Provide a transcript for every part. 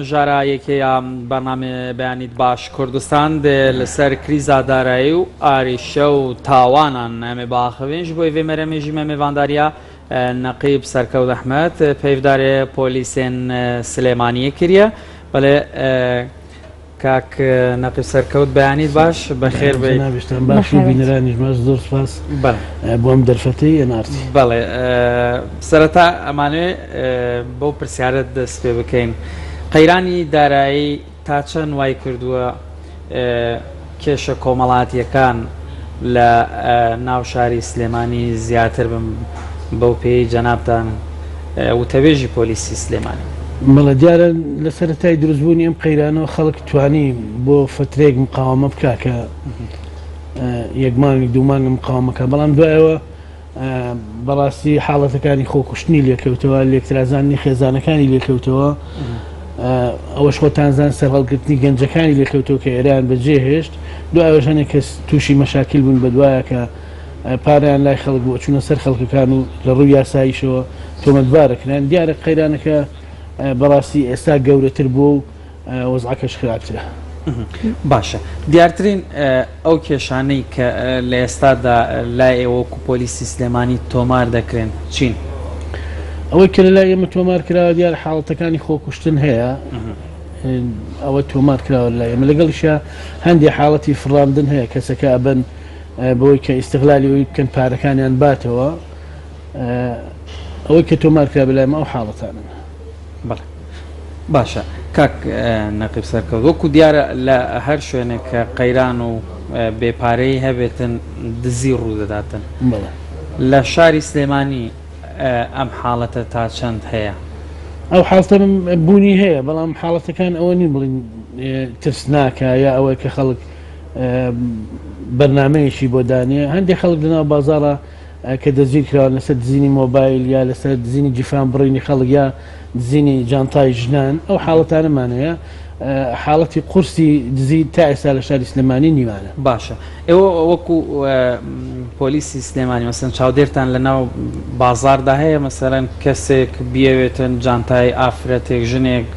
مژارا یەکێ یا بەرنامەێ بەیانیت باش کوردستان دێ لە سەر کریزا دارایی و ئاریشە و تاوانان ئەمێ باخڤین ژ بۆی ڤێ مەرەمێ ژی مە مێڤانداریا نەقیب سەرکەوت ئەحمەد پەیڤدارێ پۆلیسێن سلێمانیێ کریە بەڵێ کاک نەقیب سەرکەوت بەیانیت باش بەخێر بێی. جەنابیشتان باش و بەخێر بێیت. بینەرانیش باش زۆر سوپاس بەڵێ. بۆ ئەم دەرفەتەی ئێن ئاڕ تی. بەڵێ سەرەتا ئەمانەوێ بەو پرسیارە دەست پێ بکەین قەیرانی دارایی تا چەند وای کردووە کێشە کۆمەڵاتییەکان لە ناو شاری سلێمانی زیاتر بن بەو پێیەی جەنابتان وتەبێژی پۆلیسی سلێمانی؟ بەڵێ دیارە لە سەرەتای دروستبوونی ئەم قەیرانەوە خەڵک توانی بۆ فەترەیەک مقاومە بکا کە یەک مانگێک دوو مانگ مقاومە کە بەڵام دوایەوە بەڕاستی حاڵەتەکانی خۆکوشتنی لێکەوتەوە لێکترازانی خێزانەکانی لێکەوتەوە ئەوەش خۆتانزان سەرهەڵگرتنی گەنجەکانی لێکەوتەوە کە ئێران بەجێهێشت دوایەوەش هەنێک کەس تووشی مەشاکیل بوون بەدوایە کە پارەیان لای خەڵک بوو ئەچوونە سەر خەڵکەکان و لە ڕووی یاساییشەوە تۆمەتبار ئەکران، دیارە قەیرانەکە بەڕاستی ئێستا گەورەتر بووە و وەزعەکەش خراپترە. باشە دیارترین ئەو کێشانەی کە لە ئێستادا لای ئێوە وەکو پۆلیسی سلێمانی تۆمار دەکرێن چین؟ ئەوەی کە لە لای ئێمە تۆمار کراوە دیارە حاڵەتەکانی خۆکوشتن هەیە، ئەوە تۆمار کراوە لە لای ئێمە، لەگەڵیشا هەندێ حاڵەتی فڕاندن هەیە کەسەکە ئەبەن بەوەی کە ئیستغلالی ئەوی بکەن پارەکانیان باتەوە ئەوەی کە تۆمار کرا بەلای ئەو حاڵەتانن. بەڵێ باشە کاک نەقیب سەرکەوت وەکو دیارە لە هەر شوێنێک کە قەیران و بێپارەی هەبێتن دزی ڕوودەداتن لە شاری سلێمانی ئەم حاڵەتە تا چەند هەیە؟ ئەو حاڵتە بوونی هەیە بەڵام حاڵەتەکان ئەوە نین بڵین ترسناکە یا ئەوەی کە خەڵک بەرنامەیەکی بۆ دانێ هەندێک خەڵک لەناو بازاڕە کە دەستگیر کراون لەسەر دزینی مۆبایل یا لەسەر دزینی گیرفان بڕینی خەڵک یا دزینی جانتای ژنان ئەو حاڵەتانەمان هەیە حاڵەتی قورسی دزی تا ئێستا لە شاری سلێمانی نیمانە. باشە ئێوە وەکو پۆلیسی سلێمانی مەسەن چاودێرتان لە ناو بازاڕدا هەیە مەسەلەن کەسێک بیەوێتن جانتای ئافرەتێک ژنێک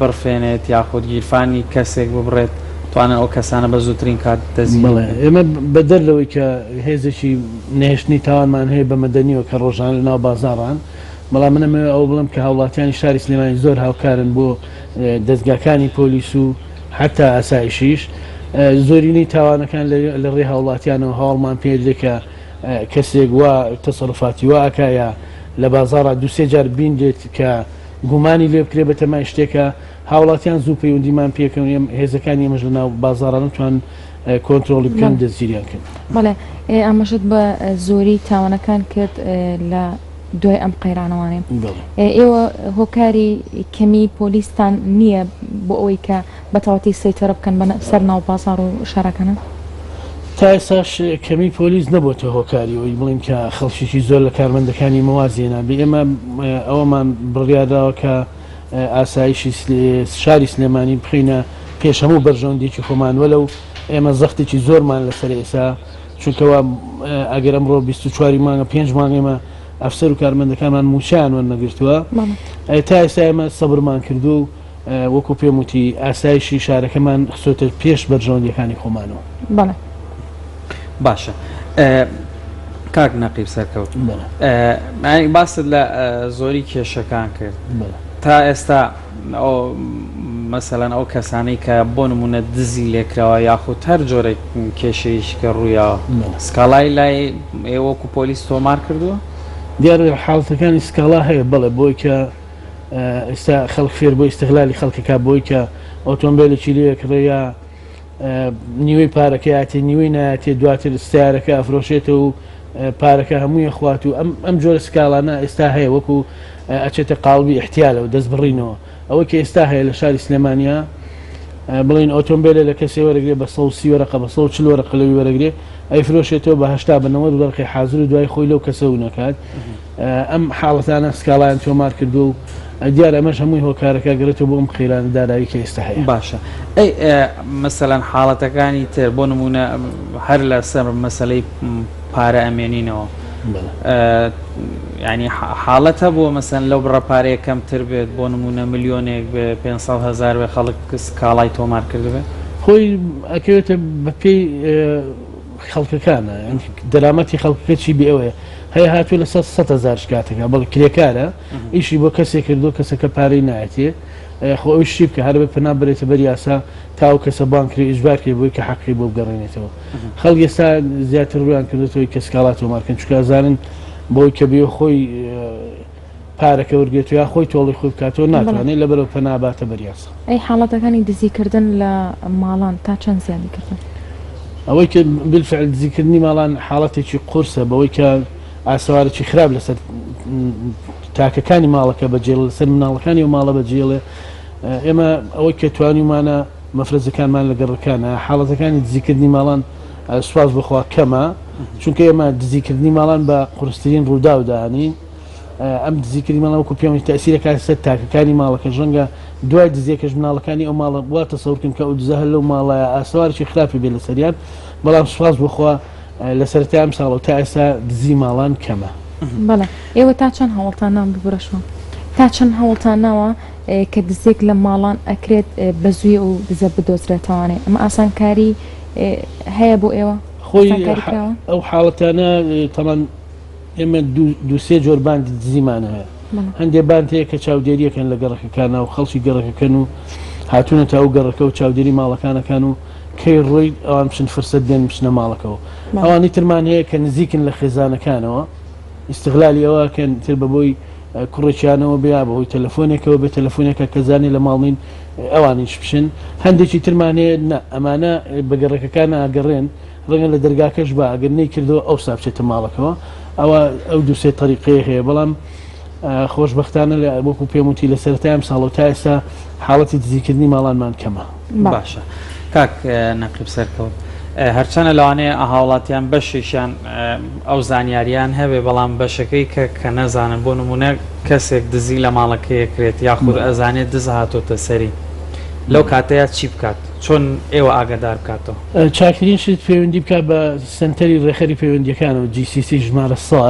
بڕفێنێت یاخود گیرفانی کەسێک ببڕێت توانن ئەو کەسانە بە زووترین کات دەستگیر بەڵێ بکەن؟ ئێمە بەدەر لەوەی کە هێزێکی نەهێشتنی تاوانمان هەیە بە مەدەنیەوە کە ڕۆژانە لە ناو بازاڕان بەڵام من ئەمەوێ ئەوە بڵێم کە هاوڵاتیانی شاری سلێمانی زۆر هاوکارن بۆ دەزگاکانی پۆلیس و حەتا ئاسایشیش زۆرینەی تاوانەکان لە ڕێی هاوڵاتیانەوە هەواڵمان پێدرێ کە کەسێک وا تەسەروفاتی وا ئەکا یا لە بازاڕا دوو سێ جار بینرێت کە گومانی لێ بکرێ بەتەمای شتێکە هاوڵاتیان زوو پەیوەندیمان پێکەن هێزەکانی ئێمەش لە ناو بازاڕا نەتوان کۆنترۆڵی بکەن دەستگیریان کەن. بەڵێ ئاماژەت بە زۆری تاوانەکان کرد لە دوای ئەم قەیرانەوانێ ئێوە هۆکاری کەمی پۆلیستان نییە بۆ ئەوەی کە بە تەواتی سەیتەرە بکەن بە سەر ناو بازاڕ و شارەکانە؟ تا ئێستاش کەمی پۆلیس نەبۆتە هۆکاری ئەوەی بڵێین کە خەڵکێکی زۆر لە کارمەندەکانی ئێمە واز هێنابێ ئێمە ئەوەمان بڕیارداوە کە ئاسایشی شاری سلێمانی بخەینە پێش هەموو بەرژەوەندیەکی خۆمان وەلەو ئێمە زەختێکی زۆرمان لەسەر ئێستا چونکە وا ئەگەر ئەمڕۆ 24 مانگە پێنج مانگ ئێمە ئەفسەر و کارمەندەکانمان مووچەیان وەرنەگرتووە تا ئێستا ئێمە سەبرمان کردووە و وەکو پێم وتی ئاسایشی شارەکەمان خستۆتە پێش بەرژەوەندیەکانی خۆمانەوە. بەڵێ. باشە کاک نەقیب سەرکەوت باست لە زۆری کێشەکان کرد تا ئێستا مەسەلەن ئەو کەسانەی کە بۆ نمونە دزی لێکراوە یاخود هەر جۆرێک کێشەیەکی کە ڕوویاوە سکاڵای لای ئێوە وەکو پۆلیس تۆمار کردووە؟ دیارە حاڵەتەکانی سکاڵا هەیە بەڵێ بۆی کە ئێستا خەڵک فێر بۆ ئیستغلالی خەڵکەکە بۆی کە ئۆتۆمبیلێکی لێ کڕێ یا نیوەی پارەکە یاتێ نیوەی نایەتێ دواتر سیارەکە ئەفرۆشێتەوە و پارەکە هەمووی خوات و ئەم ئەم جۆرە سکاڵانە ئێستا هەیە وەکو ئەچێتە قاڵبی ئیحتیالەوە دەست بڕینەوە ئەوەی کە ئێستا هەیە لە شاری سلێمانیا بڵین ئۆتۆمبیلە لە کەسێ وەرەگرێ بە 130 وەرەقە بە 140 وەرەقە لەوی وەرەگرێ ئەیفرۆشێتەوە بە 80 بە 90 وەرقی حازر و دوای خۆی لەو کەسە و نەکات ئەم حاڵەتانە سکاڵایان تۆمار کردووە و دیارە ئەمەش هەمووی هۆکارەکە ئەگەڕێتەوە بۆ ئەم قەیرانە دارایی کە ئێستا هەیە. باشە ئەی مەسەلەن حاڵەتەکانی تر بۆ نموونە هەر لەسەر مەسەلەی پارە ئەمێنینەوە. ینی حاڵەت هەبووە مەسەن لەو بڕە پارەیە کەمتر بێت بۆ نمونە ملیۆنێک بێ 500 هزار بێ خەڵک سکاڵای تۆمار کردبێ؟ خۆی ئەکەوێتە بەپێی خەڵکەکانە دەرامەتی خەڵکەکە چی بێ ئەوەیە هەیە هاتوو لەسەر 100 هزار شکاتەکە بەڵێ کرێکارە ئیشی بۆ کەسێک کردو کەسەکە پارەی نایەتێ خۆ ئەویش چی بکە هەر بە پەنا بەرێتە بەر یاسا تا ئەو کەسە بانگ کرێ ئیجبار کرێ بۆی کە حەقی بۆ بگەڕێنێتەوە. خەڵک ئێستا زیاتر ڕوویان کردۆتەوەی کە سکاڵا تۆمار کەن چونکە ئەزانن بەوەی کە بێ خۆی پارەکە وەرگێت یا خۆی تۆڵی خۆی بکاتەوە ناتوانێت لەبەرەوە پەنا باتە بەر یاسا. ئەی حاڵەتەکانی دزیکردن لە ماڵان تا چەند زیادی کردوون؟ ئەوەی کە بالفعل دزیکردنی ماڵان حاڵەتێکی قورسە بەوەی کە ئاسەوارێکی خراپ لەسەر تاکەکانی ماڵەکە بەجێڵێ لەسەر مناڵەکانی ئەو ماڵە بەجێڵێ ئێمە ئەوەی کە توانیومانە مەفرەزەکانمان لە گەڕەکانە حاڵەتەکانی دزیکردنی ماڵان سوپاس بۆ خوا کەمە چونکە ئێمە دزیکردنی ماڵان بە قورسترین ڕووداو دانین ئەم دزیکردنی ماڵان وەکو پێم تەئسیرە کات سەر تاکەکانی ماڵەکە ڕەنگە دوای دزیەکەش مناڵەکانی ئەو ماڵە وا تەسەور کەن کە ئەو دزە هەر لەو ماڵەیە ئاسەوارێکی خراپی بێ لەسەریان بەڵام سوپاس بۆ خوا لە سەرەتای ئەم ساڵەوە تا ئێستا دزی ماڵان کەمە. بەڵێ ئێوە تا چەند هەوڵتان ناوە ببورە شوان تا چەند هەوڵتان ناوە کە دزێک لە ماڵان ئەکرێت بە زووی ئەو دزە بدۆزرێتەوانێ ئەمە ئاسانکاری هەیە بۆ ئێوە خۆی ئەو حاڵەتانە تەمان ئێمە دوو سێ جۆر باندی دزیمان هەیە هەندێ باند هەیە کە چاودێریەکەن لە گەڕەکەکانە و خەڵکی گەڕەکەکەن و هاتوونەتە ئەو گەڕەکە و چاودێری ماڵەکانەکان و کەی ڕۆی ئەوان بچن فرسەت دێن بچنە ماڵەکەوە ئەوانی ترمان هەیە کە نزیکن لە خێزانەکانەوە ئیستغلالی ئەوە کەن تر بە بۆی کوڕێکیانەوە بێ یا بەهۆی تەلەفۆنێکەوە بێ تەلەفۆنێکە کە زانێ لە ماڵ نین ئەوانیش بچن هەندێکی ترمان هەیە نا ئەمانە بە گەڕەکەکان ئاگەڕێن ڕەنگە لە دەرگاکەش با ئەگەر نەیکردەوە ئەوسا بچێتە ماڵەکەوە ئەوە ئەو دوو سێ تەریقەیە هەیە بەڵام خۆشبەختانە لە وەکو پێم وتی لە سەرەتای ئەم ساڵەوە تا ئێستا حاڵەتی دزیکردنی ماڵانمان کەمە. باشە کاک نەقیب سەرکەوت هەرچەنە لەوانەیە هاوڵاتیان بەشێکیان ئەو زانیاریان هەبێ بەڵام بەشەکەی کە کە نەزانن بۆ نمونە کەسێک دزی لە ماڵەکەی کرێت یاخود ئەزانێت دز هاتۆتە سەری لەو کاتەیە چی بکات چۆن ئێوە ئاگادار بکاتەوە؟ چاکترین شت پەیوەندی بکات بە سەنتەری ڕێکخەری پەیوەندییەکانەوە، GCC، ژمارە سە،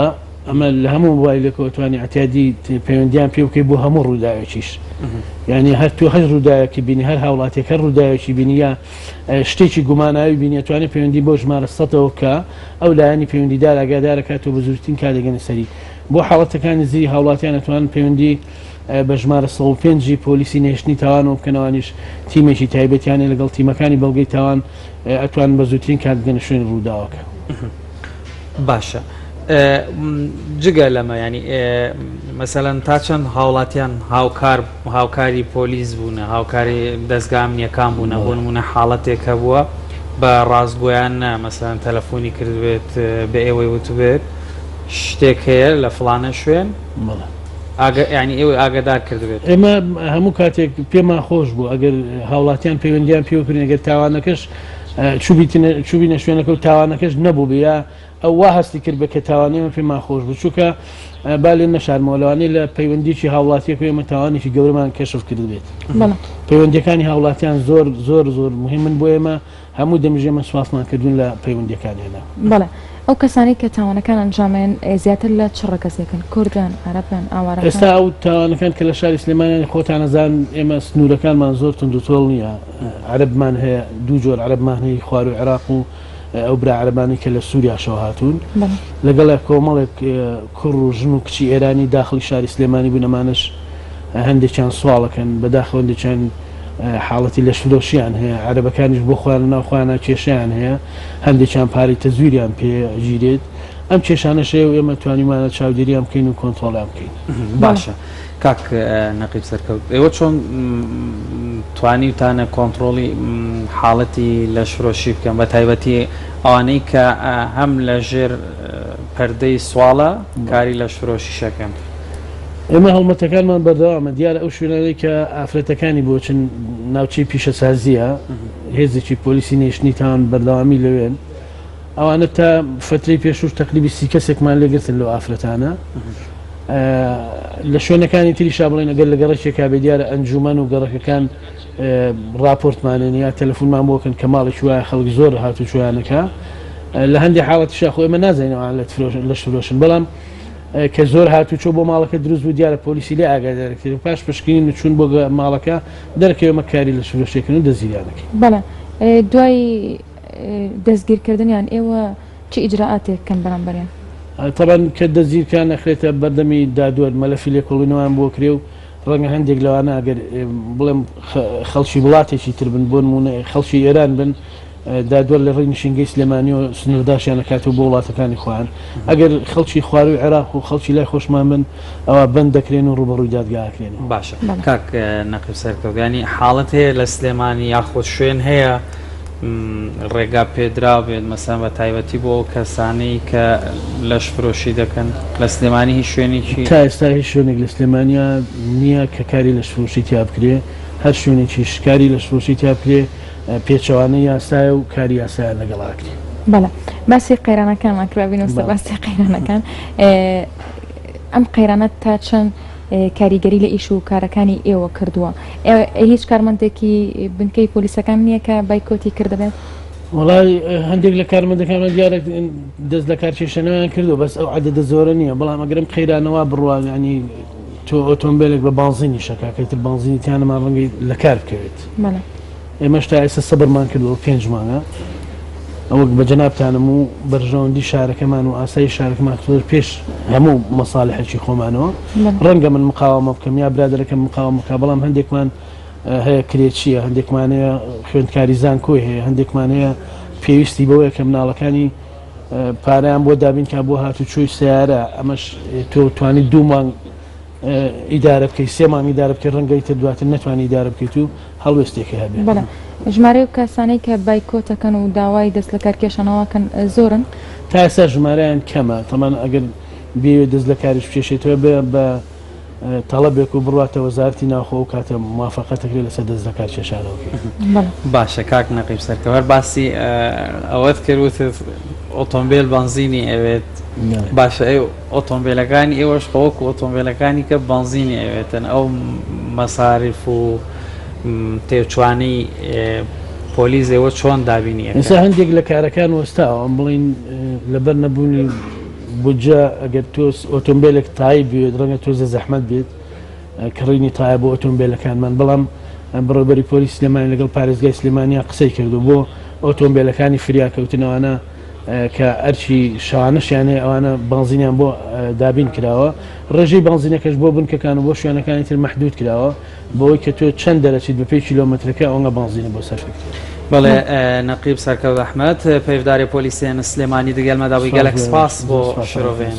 ئەمە لە هەموو مۆبایلێکەوە توانی ئەعتیادی پەیوەندیان پێ بکەیت بۆ هەموو ڕووداوێکیش یعنی هەر تۆ هەر ڕووداوێکی بینی هەر هاوڵاتیەک هەر ڕووداوێکی بینی یا شتێکی گوماناوی بینی ئەتوانێت پەیوەندی بۆ ژمارە سەتەوە بکە ئەو لایەنی پەیوەندیدار ئاگادارەکاتەوە بە زووترین کات دەگەنە سەری بۆ حاڵەتەکانی زیری هاوڵاتیان ئەتوانن پەیوەندی بە ژمارە 105 ی پۆلیسی نەهێشتنی تاوانەوە بکەن ئەوانیش تیمێکی تایبەتیان هەیە لەگەڵ تیمەکانی بەڵگەی تاوان ئەتوانن بە زووترین کات بگەنە شوێنی ڕووداوەکە. باشە جگە لەمە ینی مەسەلەن تا چەند هاوڵاتیان هاوکار هاوکاری پۆلیس بوونە هاوکاری دەزگا ئەمنیەکان بوونە بۆ نمونە حاڵەتێک هەبووە بە ڕاستگۆیان نا مەسەلەن تەلەفۆنی کردبێت بە ئێوەی وتبێت شتێک هەیە لە فڵانە شوێن ئاگە یانی ئێوەی ئاگادار کردبێت. ئێمە هەموو کاتێک پێمان خۆش بوو ئەگەر هاوڵاتیان پەیوەندیان پێوە کردین ئەگەر تاوانەکەش چوبینە شوێنەکە و تاوانەکەش نەبوو بێ یا ئەو وا هەستی کرد بێ کە تاوان ئێمە پێمان خۆش بوو چونکە با لێ نەشارمەوە لەوانەیە لە پەیوەندیی هاوڵاتیەکە ئێمە تاوانێکی گەورەمان کەشف کردبێت. پەیوەندیەکانی هاوڵاتیان زۆر زۆر زۆر مهمن بۆ ئێمە هەموو دەمیش ئێمە سوپاسمان کردوون لە پەیوەندیەکانیانە. بەڵێ ئەو کەسانەی کە تاوانەکان ئەنجامەیەن زیاتر لە چ ڕەگەزێکن کوردن، عەرەبن، ئاوارەکان؟ ئێستا ئەو تاوانەکان کە لە شاری سلێمانیان خۆتان ئەزانن ئێمە سنوورەکانمان زۆر توندوتۆڵ نییە عەرەبمان هەیە دوو جۆر عەرەبمان هەیە خواروو عێراق و ئەو برا عەرەبانەی کە لە سووریاشەوە هاتوون لەگەڵ کۆمەڵێک کوڕ و ژن و کچی ئێرانی داخڵی شاری سلێمانی بوون ئەمانەش هەندێکیان سواڵەکەن بەداخەوە هەندێکیان حاڵەتی لەشفرۆشیان هەیە، عەرەبەکانیش بۆ خۆیان لەناو خۆیانا کێشەیان هەیە، هەندێکیان پارەی تەزویریان پێ ئەگیرێت، ئەم کێشانەش هەیە و ئێمە توانیومانە چاودێریان بکەین و کۆنتڕۆڵیان بکەین. باشە کاک نەقیب سەرکەوت، ئێوە چۆن توانیوتانە کۆنتڕۆڵی حاڵەتی لەشفرۆشی بکەن، بە تایبەتی ئەوانەی کە هەم لە ژێر پەردەی سواڵە کاری لەشفرۆشیش ئەکەن؟ ئێمە هەڵمەتەکانمان بەردەوامە، دیارە ئەو شوێنانەی کە ئافرەتەکانی بۆ چن ناوچەی پیشەسازییە، هێزێکی پۆلیسی نەهێشتنی تاوان بەردەوامی لەوێن، ئەوانە تا فەترەی پێشووش تەقریبی 30 کەسێکمان لێگرتن لەو ئافرەتانە. لە شوێنەکانی تریشا بڵێن ئەگەر لە گەڕەکێکا بێ دیارە ئەنجومەن و گەڕەکەکان ڕاپۆرتمانێن یا تەلەفونمان بۆکەن کە ماڵێکی وایە خەڵک زۆر هاتوچۆیانەکە. لە هەندێک حاڵەتیشا خۆ ئێمە نازانین ئەوان لەشفرۆشن بەڵام کە زۆر هاتوچۆ بۆ ماڵەکە دروست بوو دیارە پۆلیسی لێ ئاگادار کرد و پاش پشکنین و چوون بۆ ماڵەکە دەرکەوێ ئەمە کاری لەشفرۆشیەکەن و دەستگیریان دەکەین. بەڵێ دوای دەستگیرکردنیان ئێوە چ ئیجرائاتێک کەن بەرامبەریان؟ تەبعەن کە دەستگیرکران ئەخرێتە بەردەمی دادوەر مەلەفی لێکۆڵینەوەیان بۆ کرێ و ڕەنگە هەندێک لەوانە ئەگەر بڵێم خەڵکی وڵاتێکی تر بن بۆ نموونە خەڵکی ئێران بن دادوەر لە ڕێی نشینگەی سلێمانیەوە سنوورداشیان ئەکاتەوە بۆ وڵاتەکانی خۆیان، ئەگەر خەڵکی خوارووی عێراق و خەڵکی لای خۆشمان بن ئەوا بەند دەکرێن و ڕووبەڕووی دادگا ئەکرێنەوە. باشە کاک نەقیب سەرکەوت یانی حاڵەت هەیە لە سلێمانی یاخود شوێن هەیە ڕێگا پێدراو بێت مەسەلەن بە تایبەتی بۆ ئەو کەسانەی کە لەش فرۆشی دەکەن لە سلێمانی هیچ شوێنێکی؟ تا ئێستا هیچ شوێنێک لە سلێمانیا نییە کە کاری لەشفرۆشی تیا بکرێ، هەر شوێنێکیش کاری لەشفرۆشی تیا بکرێ پێچەوانەی یاسایە و کاری یاسایان لەگەڵ ئاکرێ. بەڵێ باسی قەیرانەکانمان کرا بینەوە سەر باسی قەیرانەکان ئەم قەیرانە تا چەند کاریگەری لە ئیش و کارەکانی ئێوە کردووە هیچ کارمەندێکی بنکەی پۆلیسەکان نییە کە بایکۆتی کردبێت؟ وڵی هەندێک لە کارمەندەکانمان دیارە دەست لە کارکێشانەوەیان کردو بەس ئەو عدەدە زۆرە نییە بەڵام ئەگەرم قەیرانەوە بڕوانانی تۆ ئۆتۆمبیلێک بە بانزینی شەکاکەیتر بانزینی تیانەمان ڕەنگی لە کار بکەوێت. ئێمەش تا ئێستا سەبرمان کردووە پێنج مانگە ئەوەک بە جەنابتانم و بەرژەوەندی شارەکەمان و ئاسایی شارەکەمان خستۆتە پێش هەموو مەساڵحێکی خۆمانەوە ڕەنگە من مقاومە بکەم یا برادەرەکەم مقاومە بکا بەڵام هەندێکمان هەیە کرێچییە هەندێکمان هەیە خوێندکاری زانکۆی هەیە هەندێکمان هەیە پێویستی بەوەیە کە مناڵەکانی پارەیان بۆ دابین کا بۆ هاتوچۆی سیارە ئەمەش تۆ توانی دوو مانگ ئیدارە بکەیت سێ مانگ ئیدارە بکەیت ڕەنگە ئیتر دواتر نەتوانی ئیدارە بکەیت و هەڵوێستێکی هەبێت. بەڵێ ژمارەی ئەو کەسانەی کە بایکۆت ئەکەن و داوای دەست لەکارکێشانەوە ئەکەن زۆرن؟ تا ئێستا ژمارەیان کەمە، تەبعەن ئەگەر بیەوێت دەست لەکاریش بکێشێتەوە بێ بە تەڵەبێک و بڕواتە وەزارەتی ناوخۆ ئەو کاتە موافەقەت ئەکرێت لەسەر دەست لەکارکێشانەوەکەی. بەڵێ. باشە کاک نەقیب سەرکەوت هەر باسی ئەوەت کرد وتت ئۆتۆمبێل بەنزینی ئەوێت باشە ئەی ئۆتۆمبێلەکانی ئێوەش خۆ وەکو ئۆتۆمبێلەکانی کە بەنزینی ئەوێتن ئەو مەساریف و تێچوانەی پۆلیس ئێوە چۆن دابینی ئەکەن؟ ئێستا هەندێک لە کارەکان وەستاوە ئەم بڵین لەبەر نەبوونی بودجە ئەگەر تۆ ئۆتۆمبێلێک تای بوێت ڕەنگە تۆزە زەحمەت بێت کڕینی تایە بۆ ئۆتۆمبێلەکانمان بەڵام بەڕێوبەری پۆلیس سلێمانی لەگەڵ پارێزگای سلێمانیا قسەی کردو بۆ ئۆتۆمبێلەکانی فریاکەوتنەوانە کە ئەرکی شەوانەشیان هەیە ئەوانە بەنزینیان بۆ دابین کراوە، ڕێژەی بەنزینەکەش بۆ بنکەکان و بۆ شوێنەکانی تر مەحدود کراوە بەوەی کە تۆ چەند دەرەچیت بەپێی کیلۆمەترەکە ئەوەنگە بەنزینت بۆ سەرف بکرێت. بەڵێ نەقیب سەرکەوت ئەحمەد، پەیڤدارێ پۆلیسێن سلێمانی دگەل مەدا بووی، گەلەک سپاس بۆ شرۆڤەیەن.